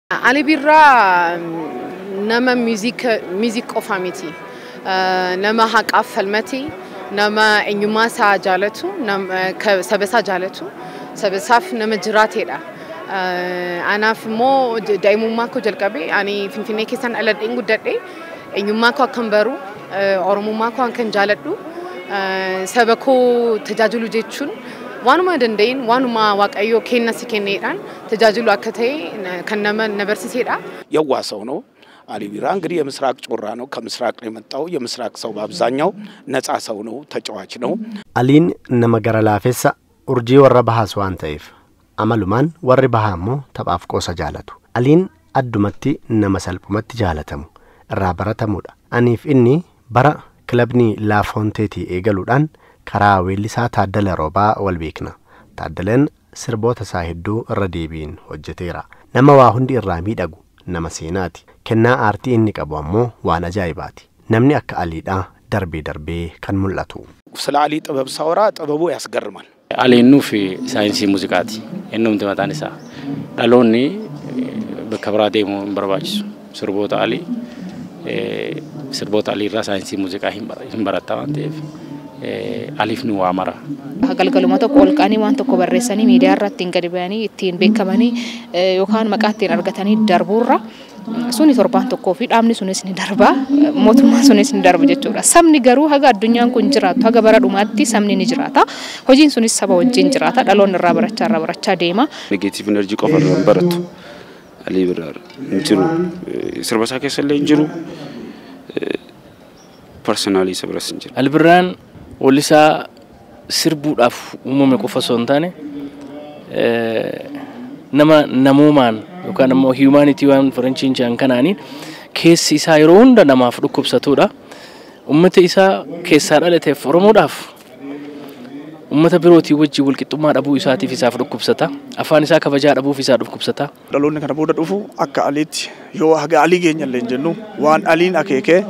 Ali Birraa nama muuziqaa qofa miti. Nama haqaaf falmate, nama eenyummaa isaa jaalatu, saba isaa jaalatu, saba isaaf nama jiraatedha. Anaaf immoo daa'imummaa koo jalqabe ani Finfinnee keessan dhaladheen guddadhe eenyummaa koo akkan baru, Oromummaa koo akkan jaaladhu, saba koo tajaajilu jechuun waanuma danda'een waanuma Waaqayyo kenna si kenneedhaan tajaajilu akka ta'e kan nama na barsiisedha. የዋህ ሰው ነው። አሊ ቢራ እንግዲህ የምስራቅ ጮራ ነው። ከምስራቅ ነው የመጣው። የምስራቅ ሰው በአብዛኛው ነፃ ሰው ነው፣ ተጫዋች ነው። Aliin nama gara laafessa urjii warra bahaas waan ta'eef amalumaan warri bahaa immoo taphaaf qoosa jaalatu. Aliin addumatti nama salphumatti jaalatamu irraa baratamudha. Aniif inni bara kilabni Laafoonteetii eegaluudhaan karaa weellisaa Taaddala Roobaa wal beekna. Taaddaleen sirboota isaa hedduu irra deebiin hojjeteera. Nama waa hundi irraa miidhagu nama seenaati. Kennaa aartii inni qabu ammoo waan ajaa'ibaati. Namni akka Aliidhaa darbee darbee kan mul'atu. ስለ አሊ ጥበብ ሳወራ ጥበቡ ያስገርማል። Aliin nuuf saayinsii muuziqaati. Innumti mataan isaa. Dhaloonni bakka biraa deemuu hin barbaachisu. Sirboota Alii sirboota Alii irraa saayinsii muuziqaa hin baratta waan ta'eef Aliif nu waa mara. Galgaluma tokko ol ka'anii waan tokko barreessanii miidiyaa irratti ittiin gadi ba'anii ittiin beekamanii yookaan maqaa ittiin argatanii darbuurra suni torbaan tokkoo fi dhaabni sunis ni darba, mootummaan sunis ni darba jechuudha. Sabni garuu haga addunyaan kun jiraattu haga bara dhumaatti sabni ni jiraata. Hojiin sunis saba wajjin jiraata. Dhaloonni irraa barachaa irraa barachaa deema. Negative energy qofa irraa hin barattu. Alii Birraa hin jiru. Sirba isaa keessa illee hin jiru. Personally isa biras hin jiru. Ali Birraan weellisaa sirbuudhaaf uumame qofa osoo hin taane nama namoomaan yookaan immoo humanity waan faranjiin jedhan kanaaniin keessi isaa yeroo hunda namaaf dhukkubsatudha. Uummata isaa keessaa dhalateef Oromoodhaaf uummata birootii wajjin walqixxummaa dhabuu isaatiif isaaf dhukkubsata. Afaan isaa kabajaa dhabuuf isaa dhukkubsata. Dhaloonni kana booda dhufu akka Aliitti yoo haga Alii geenya illee hin jennu waan Aliin akeekee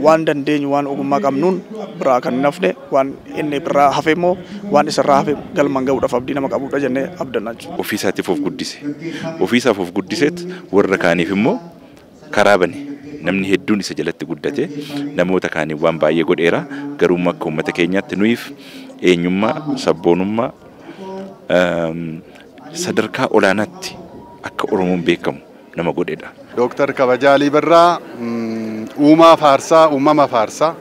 waan dandeenyu waan ogummaa qabnuun biraa kan hin hafne waan inni biraa hafe immoo waan isarraa hafe galmaan gahuudhaaf abdii nama qabudha jennee abdanna jechuudha. Ofii isaatiif of guddise. Ofii isaaf of guddiseet warra kaaniif immoo karaa bane. Namni hedduun isa jalatti guddate namoota kaaniif waan baay'ee godheera. Garuu akka uummata keenyaatti nuyiif eenyummaa, sabboonummaa sadarkaa olaanaatti akka Oromoon beekamu nama godhedha. Dooktar Kabajaa Alii Birraa uumaa faarsaa, uumama faarsaa,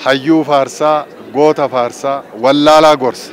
hayyuu faarsaa, goota faarsaa, wallaalaa gorsa.